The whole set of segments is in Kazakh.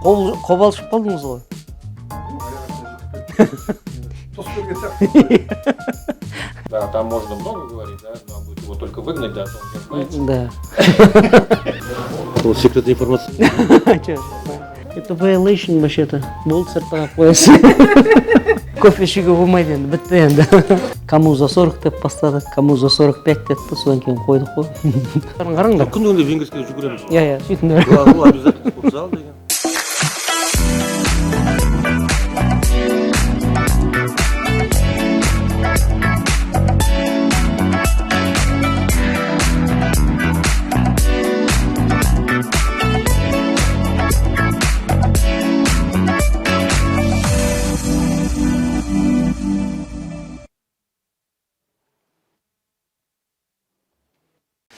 Қобалжып қалдыңыз ғой. Тосып берген сияқты. Да, там можно много говорить, да, но будет его только выгнать, да, то он не знает. Да. Ол секретная информация. Чё? Это violation вообще-то. Болды, сыртқа қоясың. Кофе ішуге болмайды енді, бітті енді. Кому за 40 деп бастадық, кому за 45 деді, содан кейін қойдық қой. Қараңдар. Күнде күнде венгерскийге жүгіреміз. Иә, сөйтіңдер. Ол обязательно спортзал деген.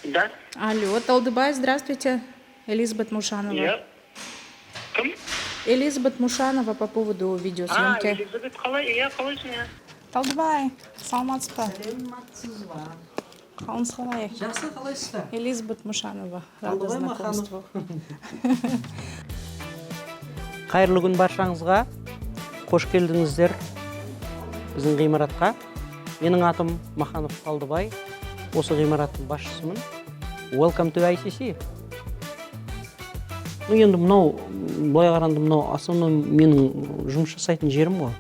Да. Алло, Талдыбай, здравствуйте. Элизабет Мушанова. Я. Кім? Элизабет Мушанова по поводу А, видеосъемки. Элизабет, қалай? Иә, қалайсың, иә? Талдыбай, саламатсыз ба? Қалыңыз қалай? Жақсы, қалайсыздар? Элизабет Мушанова. Рада Талдыбай Маханов. знакомству. Қайырлы күн баршаңызға. Қош келдіңіздер біздің ғимаратқа. Менің атым Маханов Талдыбай. Осы ғимараттың басшысымын. Welcome to ICC. Ну, енді мынау, былай қарағанда, мынау основной менің жұмыс жасайтын жерім ғой.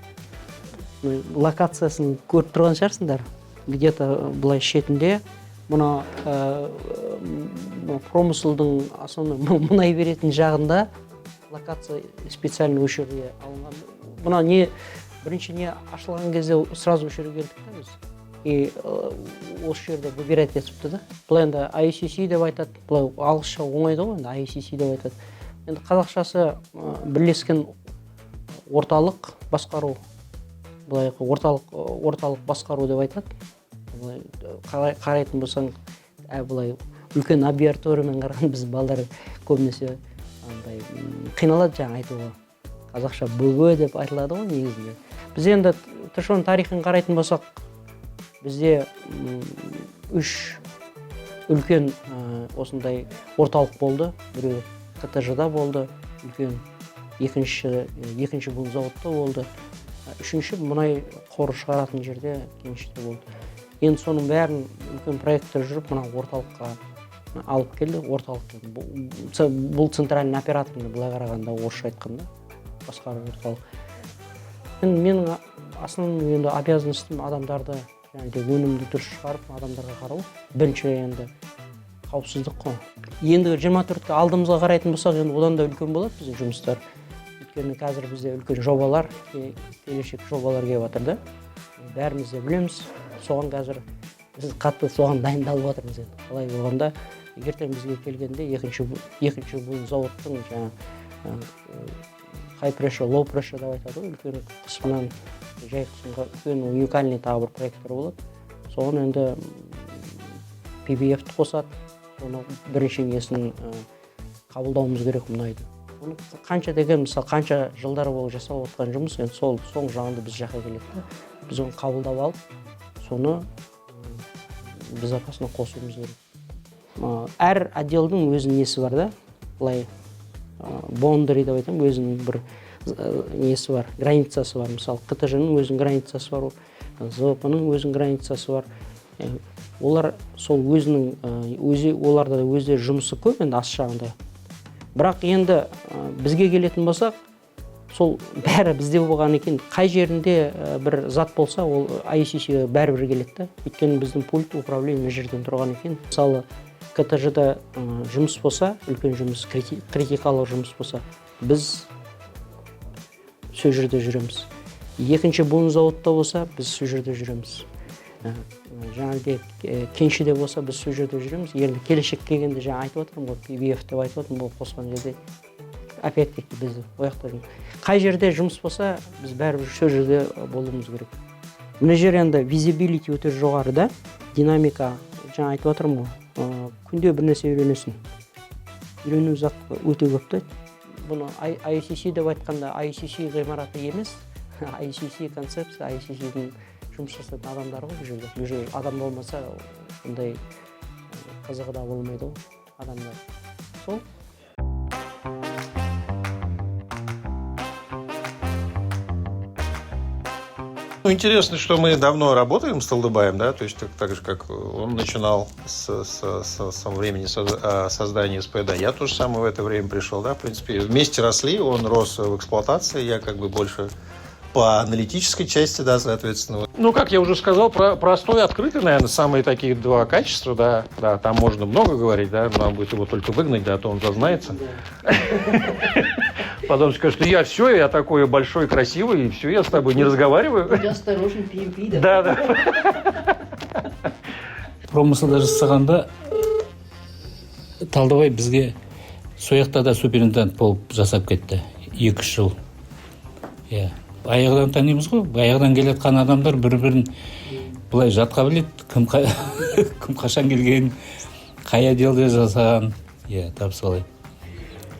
Ну, локациясын көріп тұрған шығарсыңдар. Где-то былай шетінде мына промыселдың основной мұнай беретін жағында локация специально осы жерге алынған. Мына не бірінші не ашылған кезде сразу осы жерге келдік та біз. И осы жерде выбирать етіпті да. Былай енді ICC деп айтады, былай ағылшынша оңай да ғой енді, ICC деп айтады. Енді қазақшасы бірлескен орталық басқару, былай орталық басқару деп айтады. Былай қарайтын болсаң, былай үлкен аббревиатурамен қараған біз балалар көбінесе андай қиналады жаңа айтуға. Қазақша БӨ деп айтылады ғой негізінде. Біз енді ТШО-ның тарихын қарайтын болсақ, бізде үш үлкен осындай орталық болды. Біреу КТЖ-да болды, үлкен, екінші бұл зауытта болды, үшінші мұнай қоры шығаратын жерде, кеніште болды. Енді соның бәрін үлкен проекттер жүріп, мына орталыққа алып келді. Орталық бұл центральный операторный, былай қарағанда, орысша айтқанда, басқару орталық. Енді менің основной енді обязанностім адамдарды, және де өнімді дұрыс шығарып, адамдарға қарау. Бірінші енді қауіпсіздік қой. Енді 24-ке алдымызға қарайтын болсақ, енді одан да үлкен болады біздің жұмыстар. Өйткені қазір бізде үлкен жобалар, келешек жобалар келіп жатыр да. Бәріміз де білеміз. Соған қазір біз қатты соған дайындалып жатырмыз енді. Қалай болғанда, ертең бізге келгенде екінші буын зауыттың жаңа high pressure, low pressure деп айтады ғой, үлкен қысымнан жай қысымға үлкен уникальный тағы бір проекттер болады. Соған енді PBF-ті қосады. Оны бірінші несін қабылдауымыз керек мұнайды. Оны қанша деген, мысалы, қанша жылдар бойы жасалып отқан жұмыс, енді сол соң жағында біз жаққа келеді да. Біз оны қабылдап алып, соны безопасно қосуымыз керек. Әр отделдің өзінің несі бар да, былай boundary деп айтамын, өзінің бір несі бар, границасы бар. Мысалы, КТЖ-ның өзінің границасы бар, ЗВП-ның өзінің границасы бар. Олар сол өзінің, өзі, оларда да өздері жұмысы көп енді ас жағында. Бірақ енді бізге келетін болсақ, сол бәрі бізде болған екен, қай жерінде бір зат болса, ол ICC-ге бәрібір келеді да. Өйткені біздің пульт управление мына жерден тұрған екен. Мысалы, КТЖ-да жұмыс болса, үлкен жұмыс, критикалық жұмыс болса, біз сол жерде жүреміз. Екінші буын зауытта болса, біз сол жерде жүреміз. Жаңағыдай кеншіде болса, біз сол жерде жүреміз. Енді келешек келгенде жаңа айтып отырмын ғой, PBF деп айтып отырмын, ол қосқан жерде опять-таки біз ол жақта жұмыс. Қай жерде жұмыс болса, біз бәрібір сол жерде болуымыз керек. Мына жер енді visibility өте жоғары да, динамика, жаңа айтып отырмын ғой, күнде бір нәрсе үйренесің. Үйрену зат өте көп та. Бұны ICC деп айтқанда, ICC ғимараты емес, ICC концепция, ICC-дің жұмыс жасайтын адамдар ғой бұл жерде. Бұл жерде адам болмаса, ондай қызығы да болмайды ғой адамдар. Сол. Ну, интересно, что мы давно работаем с Талдыбаем, да, то есть так же, как он начинал с времени создания СП, да, я тоже самое в это время пришел, да, в принципе, вместе росли, он рос в эксплуатации, я как бы больше по аналитической части, да, соответственно. Ну, как я уже сказал, простой, открытый, наверное, самые такие два качества, да, да, там можно много говорить, да, нам будет его только выгнать, да, а то он зазнается. Потом скажет, что я все, я такой большой, красивый, и все, я с тобой не разговариваю. Будь осторожен, PMP, да? Да, да. Промыслда жасағанда Талдыбай бізге сол жақта да суперинтендант болып жасап кетті 2-3 жыл. Иә, аяғынан танимыз ғой, аяғынан келе жатқан адамдар бір бірін былай жатқа біледі, кім, кім қашан келген, қай отделде жасаған, иә, тап солай.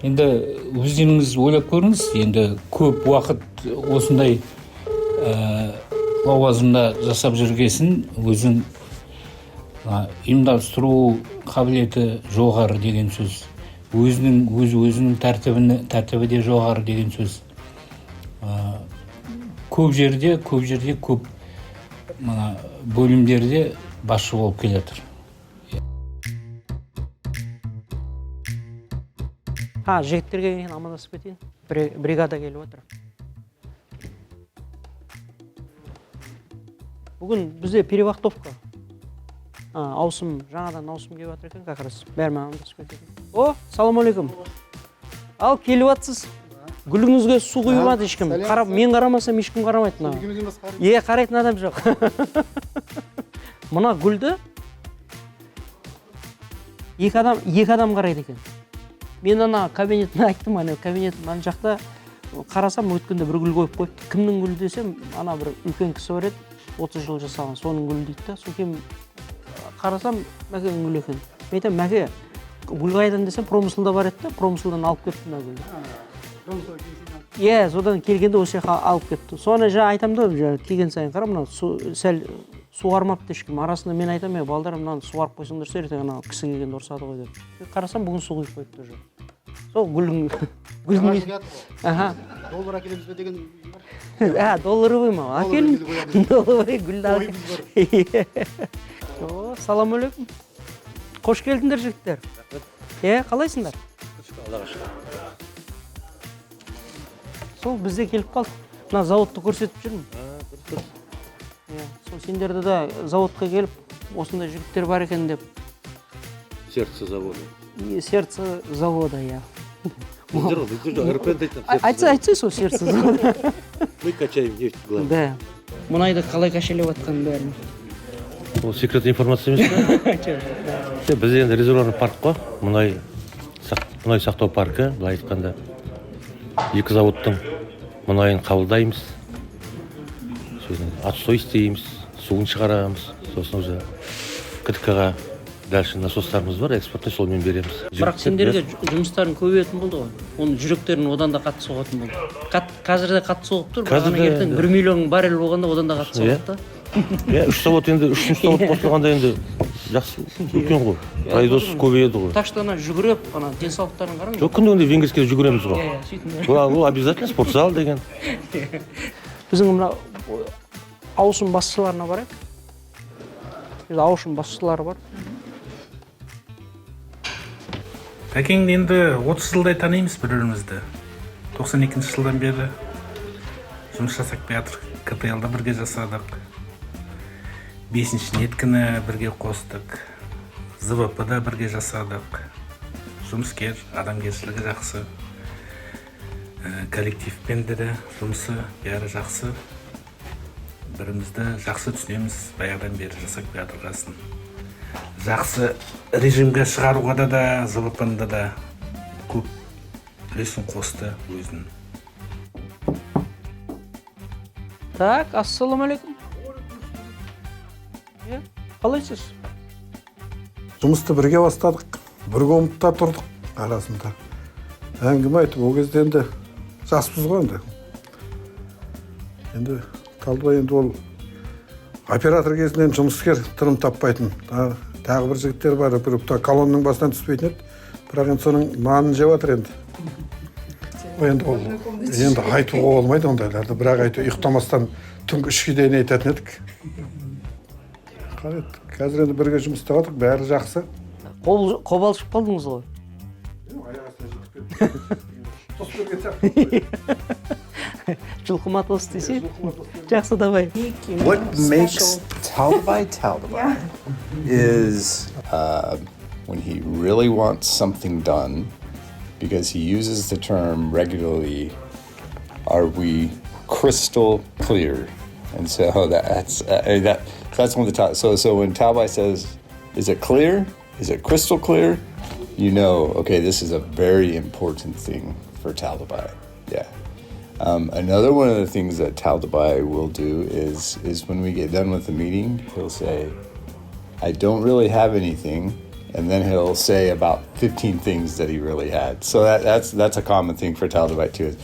Енді өздеріңіз ойлап көріңіз, енді көп уақыт осындай лауазымда жасап жүргесін, өзің ұйымдастыру қабілеті жоғары деген сөз, өзінің өз өзінің тәртібі де жоғары деген сөз. Көп жерде көп мына бөлімдерде басшы болып келе жатыр. А, жігіттерге кейін амандасып кетейін. Бригада келіп отыр. Бүгін бізде перевахтовка. Ауысым, жаңадан ауысым келіп жатыр екен, как раз. Бәрімен амандасып кетейін. О, салам алейкум. Ал, келіп жатсыз. Гүліңізге су құймады ешкім. Қарап, мен қарамасам, ешкім қарамайды мына. Е, қарайтын адам жоқ. Мына гүлді екі адам қарайды екен. Мен ана кабинетіне айттым, ана кабинет ана жақта қарасам, өткенде бір гүл қойып қойыпты. Кімнің гүлі десем, ана бір үлкен кісі бар еді, 30 жыл жасаған, соның гүлі дейді да. Содан кейін қарасам, Мәкеңнің гүлі екен. Мен айтамын: «Мәке, гүл қайдан?» десем, промыслда бар еді да, промыслдан алып келіпті мына гүлді. Иә, содан келгенде осы жаққа алып кетті. Соны жаңа айтамын да, жаңа келген сайын қара, мына су сәл суармапты ешкім. Арасында мен айтамын: «Е, балдар, мынаны суарып қойсаңдаршы, ертең ана кісі келгенде ұрсады ғой», — деп. Қарасам, бүгін су құйып қойыпты уже. Сол гүлдің аха. Доллар әкелеміз бе деген. А, долларовый ма? Әкелін, долларовый гүлді ал. О, салам алейкум, қош келдіңдер, жігіттер! Е, қалайсыңдар? Аллаға шүкір. Сол бізде келіп қалдық, мына зауытты көрсетіп жүрмін. Иә, сол сендерді де зауытқа келіп, осындай жігіттер бар екен деп. Сердце завода. И сердце завода, иә. Біздер ғой, біздер жоқ, РП айтамын. Айтса, айтса, сол сердце завода. Мы качаем нефть, главное. Да, мұнайды қалай кашелеп жатқанын бәрін. Ол секретный информация емес па? Жоқ, бізде енді резервуарный парк қой, мұнай сақтау паркі, былай айтқанда. Екі заводтың мұнайын қабылдаймыз, сосын отстой істейміз, суын шығарамыз, сосын уже КТК ға дальше насостарымыз бар экспортный, солмен береміз. Бірақ Жігіттер сендерге жұмыстарың көбейетін болды ғой, оның жүректерің одан да қатты соғатын болды. Қазір де қатты соғып тұр, бірақ Қазір ана де ертең 1 миллион баррель болғанда, одан да қатты соғады да. Иә, үш завод енді, үшінші завод қосылғанда енді жақсы, үлкен ғой, производство көбейеді ғой. Так что ана жүгіріп, ана денсаулықтарын қараңдар. Жоқ, күнде күнде венгерскийде жүгіреміз ғой. Иә, сөйтіңдер. Ол обязательно, спортзал деген. Біздің мына ауысым басшыларына барайық. Бізде ауысым басшылары бар. Тәкеңді енді 30 жылдай танимыз бір бірімізді. 92 жылдан бері жұмыс жасап келе. КТЛ да бірге жасадық, бесінші неткіні бірге қостық, ЗВП да бірге жасадық. Жұмыскер, адамгершілігі жақсы. Коллективпен де жұмысы бәрі жақсы. Бірімізді жақсы түсінеміз, баяғыдан бері жасап келе жатырғасын. Жақсы режимге шығаруға да ЗВП да көп үлесін қосты өзінің. Так, ассалаумағалейкум! Иә, қалайсыз? Жұмысты бірге бастадық, бір комнатта тұрдық. Арасында әңгіме айтып, ол кезде енді жаспыз ғой. Енді Талдыбай енді ол оператор кезінен жұмыскер, тыным таппайтын. Тағы бір жігіттер бар, бір колоннаның басынан түспейтін еді, бірақ енді соның нанын жеп жатыр. Енді енді ол енді айтуға болмайды ондайларды, бірақ айту ұйықтамастан. Түнгі 3-ке дейін айтатын едік. Қалай еді? Қазір енді бірге жұмыс істеп жатырмық, бәрі жақсы. Қобалжып қалдыңыз ғой. Аяқ астынан жетіп кетті. Тосып берген сияқты. Жылқыма тос десе. Жақсы, давай. What makes Taldabai Taldabai is when he really wants something done, because he uses the term regularly, "Are we crystal clear?" And so that's one of the top. So when Taldabai says, "Is it clear? Is it crystal clear?" You know, okay, this is a very important thing for Taldabai. Yeah. Another one of the things that Taldabai will do is when we get done with the meeting, he'll say, "I don't really have anything," and then he'll say about 15 things that he really had. So that's a common thing for Taldabai too.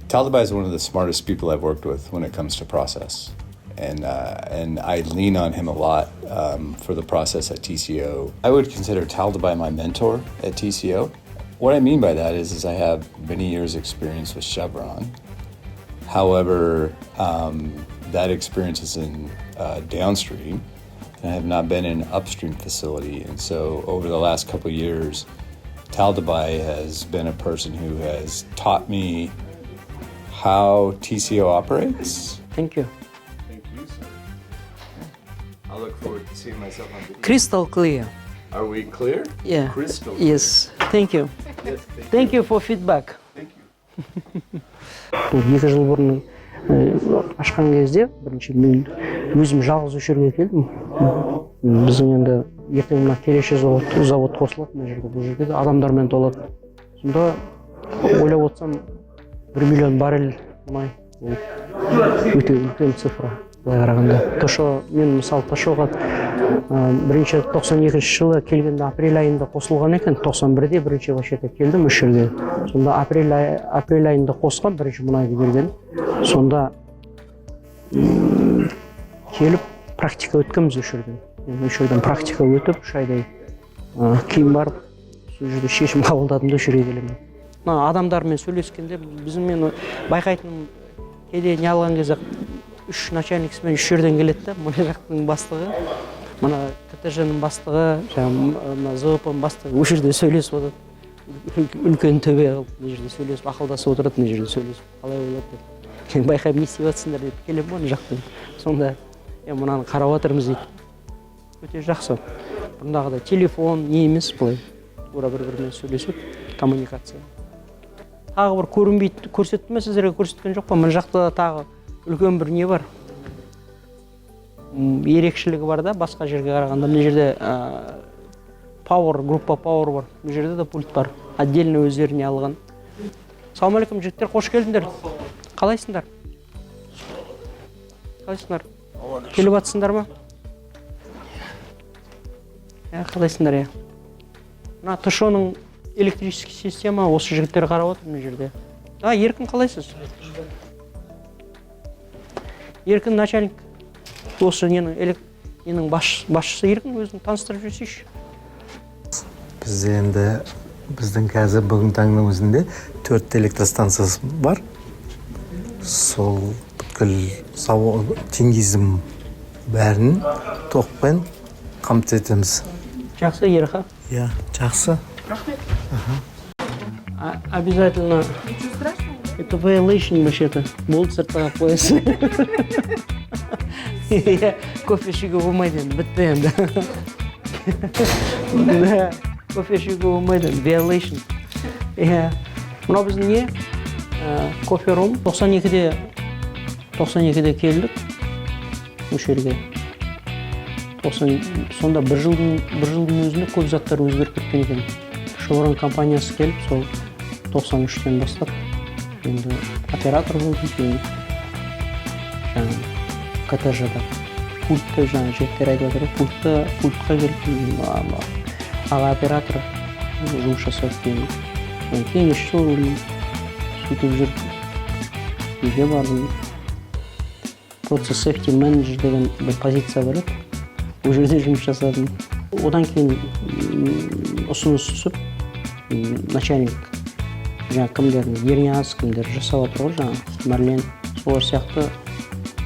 Taldabai is one of the smartest people I've worked with when it comes to process, and I lean on him a lot for the process at TCO. I would consider Taldabai my mentor at TCO. What I mean by that is I have many years' experience with Chevron. However, that experience is in downstream, and I have not been in an upstream facility. And so over the last couple of years, Taldabai has been a person who has taught me how TCO operates. Thank you. Thank you, sir. I look forward to seeing myself on video. Crystal clear. Are we clear? Yeah. Crystal clear. Yes. Thank you. Yes, thank Thank you for feedback. Thank you. Бұл 2 жыл бұрын ашқан кезде бірінші мен өзім жалғыз осы жерге келдім. Біздің енді ертең мына келеші завод қосылады мына жерге, бұл жерге де адамдармен толады. Сонда ойлап отырсам, 1 миллион баррель мұнай, ол өте үлкен цифра былай қарағанда. ТШО, мен мысалы ТШО-ға бірінші 92-жылы келгенде апрель айында қосылған екен. 91-де бірінші вообще келдім осы жерге. Сонда апрель айында қосқан, бірінші мұнайды берген. Сонда келіп практика өткенбіз осы жерден. Мен осы жерден практика өтіп, 3 айдай кейін барып сол жерде шешім қабылдадым да, осы жерге келемін. Мына адамдармен сөйлескенде біздің, мен байқайтыным, кейде не алған кезде үш начальниксімен үш жерден келеді да: мына жақтың бастығы, мына КТЖ ның бастығы, жаңағы мына ЗВП ның бастығы. Осы жерде сөйлесіп отырады, үлкен төбе қылып мына жерде сөйлесіп, ақылдасып отырады. Мына жерде сөйлесіп, қалай болады деп. Мен байқаймын, не істеп жатсыңдар деп келемін ғой ана жақтан. Сонда е, мынаны қарап жатырмыз дейді. Өте жақсы, бұрындағыдай телефон не емес, былай тура бір бірімен сөйлесіп, коммуникация. Тағы бір көрінбейді, көрсетті ме сіздерге, көрсеткен жоқ па? Мына жақта да тағы үлкен бір не бар, ерекшелігі бар да басқа жерге қарағанда. Мына жерде power, группа power бар, мына жерде де пульт бар, отдельно өздеріне алған. Ассалаумағалейкум, жігіттер, қош келдіңдер! Қалайсыңдар, қалайсыңдар? Келіп жатсыңдар ма? Иә, қалайсыңдар? Иә, мына ТШО ның электрический система, осы жігіттер қарап отыр мына жерде. А, Еркін, қалайсыз? Еркін начальник, осы ненің ненің басшысы. Еркін, өзің таныстырып жіберсейші. Бізде енді, біздің қазір бүгінгі таңның өзінде төрт электростанциясы бар. Сол бүткіл Тенгиздің бәрін тоқпен қамти етеміз. Жақсы, Ерха. Иә, жақсы. Обязательно. Ничего страшного. Это violation вообще-то. Болды, сыртқа қалып қоясың. Иә, кофе ішуге болмайды енді, бітті енді. Да, кофе ішуге болмайды енді, violation. Иә. Мынау біздің не? Coffee room. 92-де келдік осы жерге. 90, сонда бір жылдың өзінде көп заттар өзгеріп кеткен екен. Шеврон компаниясы келіп, сол 93-тен бастап енді оператор болдым, кейін жаңағы КТЖ-да пультті, жаңа жігіттер айтып жатыр ғой, пультқа келіп, аға оператор жұмыс жасап, кейін кеңесші болдым. Сөйтіп жүріп үйге бардым. Process safety manager деген бір позиция бар еді, ол жерде жұмыс жасадым. Одан кейін ұсыныс түсіп, начальник жаңағы кімдер, Ернияз, кімдер жасап жатыр ғой, жаңағы Мәрлен. Солар сияқты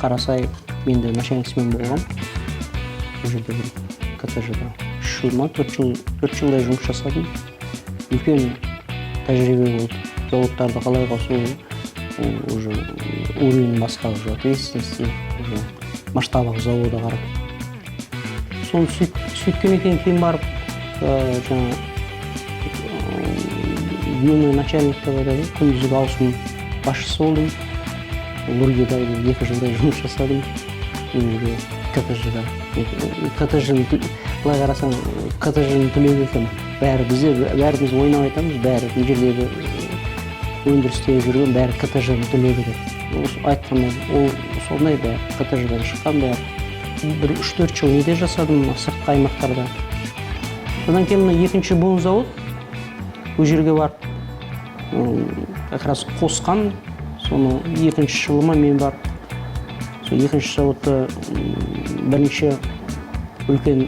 Қарасай, мен де начальник смен болғанмын. Ол жерде бір КТЖ-да 3 жыл ма, 4 жыл, 4 жылдай жұмыс жасадым. Үлкен тәжірибе болды. Заводтарды қалай қосу, ол уже уровень басқа, уже ответственности, уже масштабах завода қарап. Соны сөйткеннен кейін барып жаңағы дневной начальник деп айтады ғой, күндізгі ауысым басшысы болдым. Лургида 2 жылдай жұмыс жасадым. Неде, КТЖ-да. КТЖ, былай қарасаң, КТЖ-ның түлегі екен бәрі. Бізде бәріміз ойнап айтамыз, бәрі мына жердегі өндірісте жүрген бәрі КТЖ-ның түлегі деп. Осы айтқандай, ол сондай, бәрі КТЖ-дан шыққан бәрі. Бір 3-4 жыл неде жасадым, мына сыртқы аймақтарда. Содан кейін мына екінші буын завод, ол жерге барып как раз қосқан. Соны екінші жылы ма, мен барып сол екінші заводта бірінші үлкен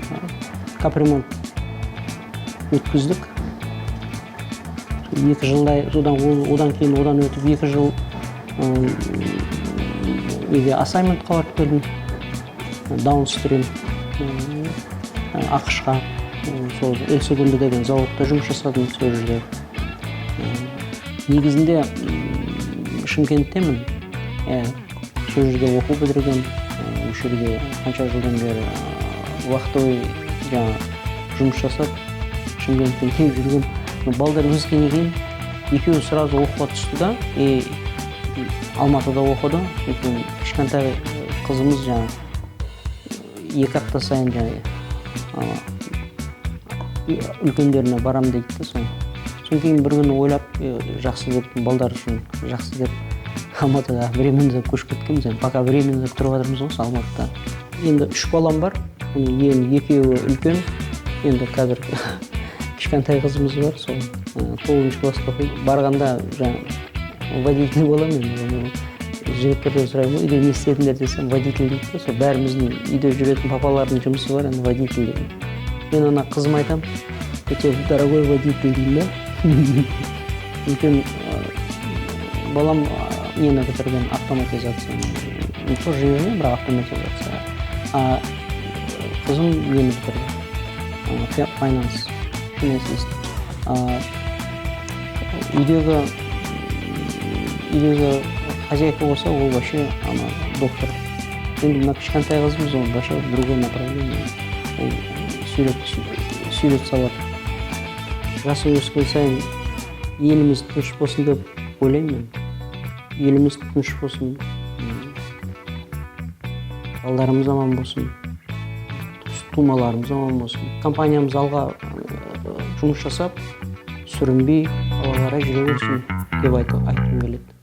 капремонт өткіздік. Сол 2 жылдай, содан одан кейін, одан өтіп 2 жыл неге, assignment қа барып келдім, downstream, АҚШ-қа. Сол Эль Сегундо деген заводта жұмыс жасадым сол жерде. Негізінде Шымкенттемін, иә, сол жерде оқу бітіргенмін. Осы жерге қанша жылдан бері вахтовый жаңағы жұмыс жасап, Шымкенттен келіп жүргенмін. Но балдар өскеннен кейін екеуі сразу оқуға түсті да, и Алматыда оқыды. Содан кішкентай қызымыз жаңағы 2 апта сайын жаңағы ана үлкендеріне барам дейді да. Соны содан кейін бір күні ойлап, жақсы деп, балдар үшін жақсы деп, Алматыға временно көшіп кеткенбіз. Енді пока временно тұрып жатырмыз ғой осы Алматыда. Енді үш балам бар. Оның ең екеуі үлкен енді, қазір кішкентай қызымыз бар, сол тоғызыншы класста оқиды. Барғанда жаңағы водитель боламын енді. Жігіттерден сұраймын ғой, үйде не істедіңдер десем, водитель дейді да. Сол бәріміздің үйде жүретін папалардың жұмысы бар енді, водитель деген. Мен ана қызыма айтамын: «Өте дорогой водитель», — деймін да. Үлкен балам нені бітірген, автоматизацияны. Ну, тоже емес, бірақ автоматизация. А қызым нені бітірді, finance, финансист. А үйдегі хозяйка болса, ол вообще ана доктор. Енді мына кішкентай қызымыз, ол вообще другое направление, ол сурет салады. Жасы өскен сайын еліміз тыныш болсын деп ойлаймын мен. Еліміз тыныш болсын, балдарымыз аман болсын, тумаларымыз аман болсын, компаниямыз алға жұмыс жасап, сүрінбей алға қарай жүре берсін деп айтқым келеді.